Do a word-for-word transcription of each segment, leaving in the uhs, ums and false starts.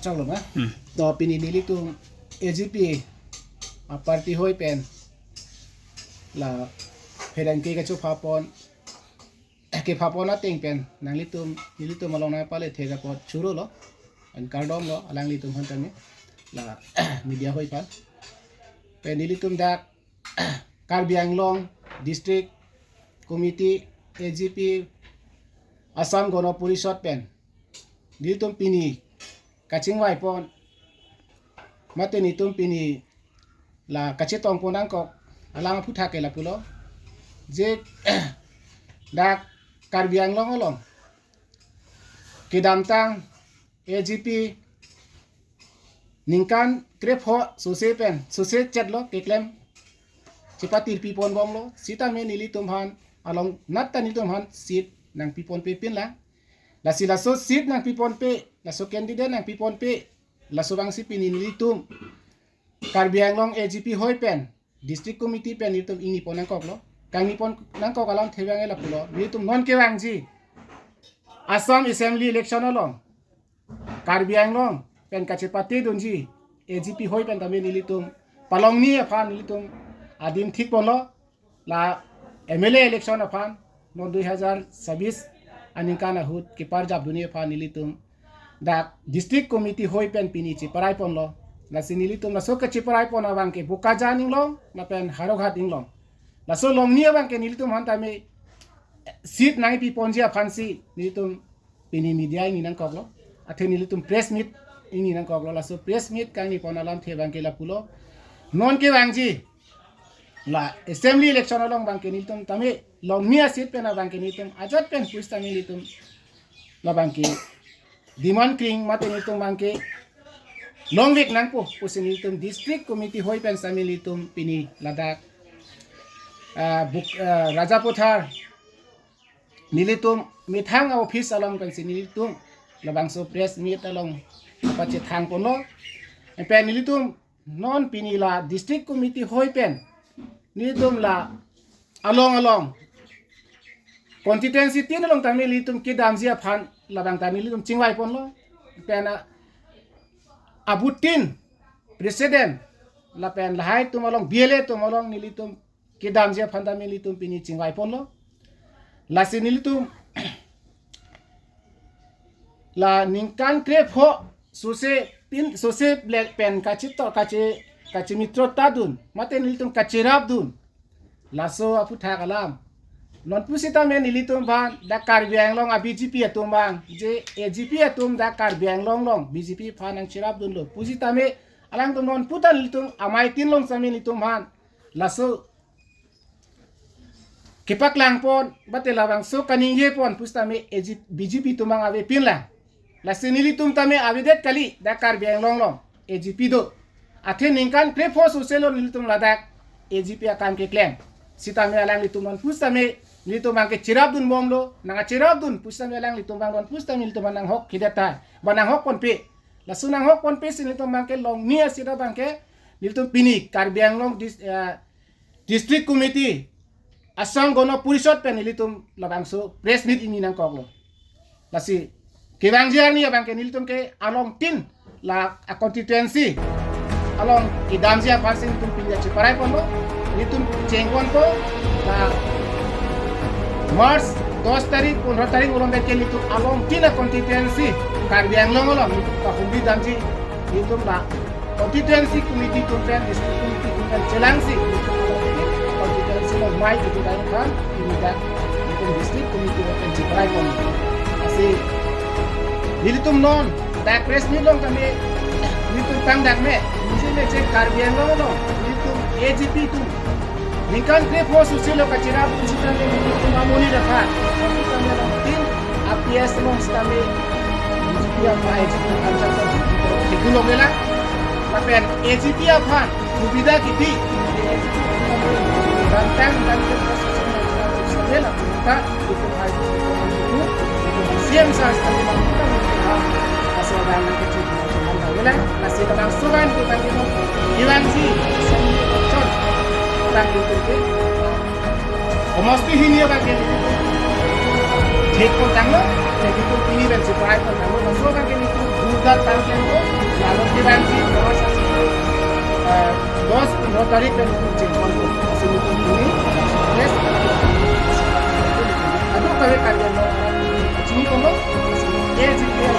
Choklo ma? Hmm. To pini nelitum A G P aparty hoi pen la pherangke kachopha pon, kepha pon ateng pen nanglitum, nelitum along nangpalethe apot churolo, an kardom lo alanglitum aphan tame, la media hoi aphan. Pen nelitum dak Karbi Anglong District Committee, A G P, Assam Gana Parishad pen nelitum pini kachingvai pon, mate nelitum pini la kachetong pon nangkok alam aphuthak ke lapulo, je dak Karbi Anglong along kedamtang A G P ningkan krepho sose pen, sose chetlo keklem chepatirpi pon bomlo, sitame nelitum aphan along nat ta nelitum aphan seat nangpi ponpe pinlang. Lasi laso seat nangpi ponpe, laso candidate nangpi ponpe, laso abangsi pini nelitum Karbi Anglong A G P hoi pen, District Committee pen nelitum ingni pon nangkoklo. Kangni pon nangkok alamthe abang ke lapulo, nelitum non kevangji Assam Assembly election along Karbi Anglong pen kachepatedunji A G P hoi pen tame nelitum palongni aphan nelitum adim thik ponlo, la M L A election aphan non dui hazar sabis aningkan ahut keparjapdunji aphan nelitum dak District Committee hoi pen pini cheparai ponlo. Lasi nelitum laso kacheparai pon abang ke Bokajan inglong lapen Howraghat inglong. Laso longni abang ke nelitum aphan tame seat nangpi ponji aphansi nelitum pini media ingni nangkoklo, athe nelitum press meet ingni nangkoklo. Laso press meet kangni pon alamthe abang ke lapulo, non kevangji la Assembly election along abang ke nelitum tame longni a-seat pen abang ke nelitum ajat pen pusitame nelitum labang ke demand kring, mate nelitum abang ke longvek nangpo pusi nelitum District Committee hoi pen sitame nelitum pini ladak, ah, Buk-, ah, Rajapathar nelitum methang a-office along pensi nelitum labangso press meet along pachethang ponlo. Pen nelitum non pini la District Committee hoi pen nelitum la along along constituency tin along tame nelitum kedamji aphan labang ta nelitum chingvai ponlo. Pen, ah, abut tin president lapen lahai atum along, B L A atum along nelitum kedamji aphan tame nelitum pini chingvai ponlo. Lasi nelitum la ningkan krepho sose pin, sose black pen kacheto, kache, kachemitro tadun, mate nelitum kacherapdun, laso aphuthak alam. Non pusitame nelitum aphan dak Karbi Anglong a-B J P atum abang, je A G P atum dak Karbi Anglong along B J P aphan nangcherapdunlo pusitame alangtum non puta nelitum amei tin along sitame nelitum aphan laso kepaklang pon, mate labangso kaningje pon pusitame A G, B J P atum abang ave pinlang. Lasi nelitum tame avedet kali, dak Karbi Anglong along A G P do. Athe ningkan krepho sose lo nelitum ladak A G P akam keklem. Sitame alanglitum non pusitame nelitum abang ke cherapdun bomlo, nangcherapdun pusitame alanglitum abang non pusitame nelitum abang nanghok kedet ta, ba nanghok ponpe. Laso nanghok ponpe si nelitum abang ke longni a-seat abang ke nelitum pini Karbi Anglong dis-, eh, District Committee, Assam Gana Parishad pen nelitum labangso press meet ingni nangkoklo. Lasi kevangji arni abang ke nelitum ke along tin la a-constituency along kedamji aphansi nelitum pini cheparai ponlo. Nelitum cheng ponpo, la March dos tarik, pondro tarik along ke nelitum along tin a-constituency Karbi Anglong along nelitum kahumri damji, nelitum la constituency committee atum pen, district committee atum pen chelangsi constituency along mei kedo dai aphan pini dak nelitum district committee atum pen cheparai pon. Lasi nelitum non dak press meet along tame nelitum tang dak me, nisi me che Karbi Anglong along nelitum A G P atum ningkan krepho sose lo kacherapdun sitame nelitum amonit aphan, nelitum along tin a-P S along sitame B J P aphan, A G P aphan chapter theklonglelang. Lapen A G P aphan subida kipi, A G P aphan bantang dan ke proses sitame la kita itu hai itu itu C M sir sitame la kita itu asal dan ke itu kan lagi lah. Lasi tentang suran kita itu iwan si seni chon tentang itu ke Homosti hini abang ke nelitum thek pon tanglo, jadi itu pini pen cheparai pon tanglo, laso abang ke nelitum Sudah target ko, lalu kita si, eh, dos, pondro tarik pen chingkon ko. Masih itu ini, yes. Aduh, kami kan yang mau, chingkon ko, eh, si, eh,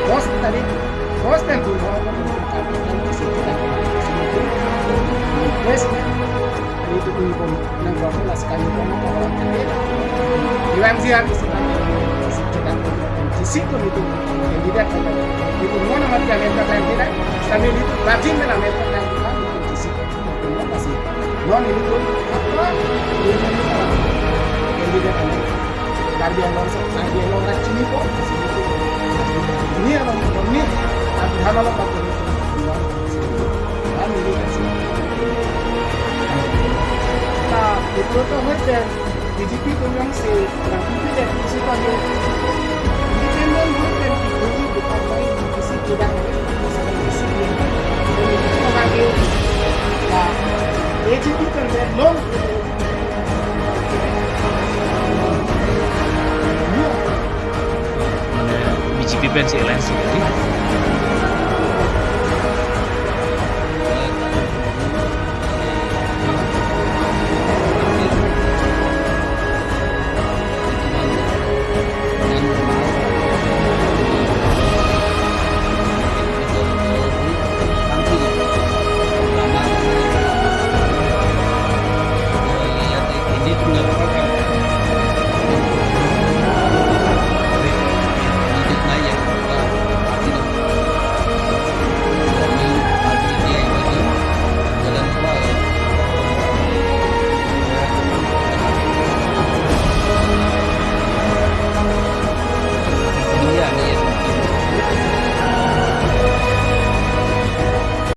dos tarik, dos pen pondro, yes. Ini tuh ini pun nang kau lah sekali pun kau orang kecil. Iwan siap di sini. Sisi kita pun sisi pun itu kandidat itu. Itu mana mati Amerika kan kita. Sambil itu rajin kan Amerika kan kita. Sisi pun masih. Non ini pun apa? Ini pun kandidat Amerika. Karbi Anglong sa, Karbi Anglong rat chini ko, ini along, ini, Karbi Anglong rat chini ko, dan ini kan sih. Nah, itu tuh kan dan B J P ko yang si, nah, itu dan itu kan yang independent, kan itu bukan main, itu sih tidak, sama itu sih, dan itu kan yang, nah, B J P kan dan long, মানে B J P pen si alliance tadi.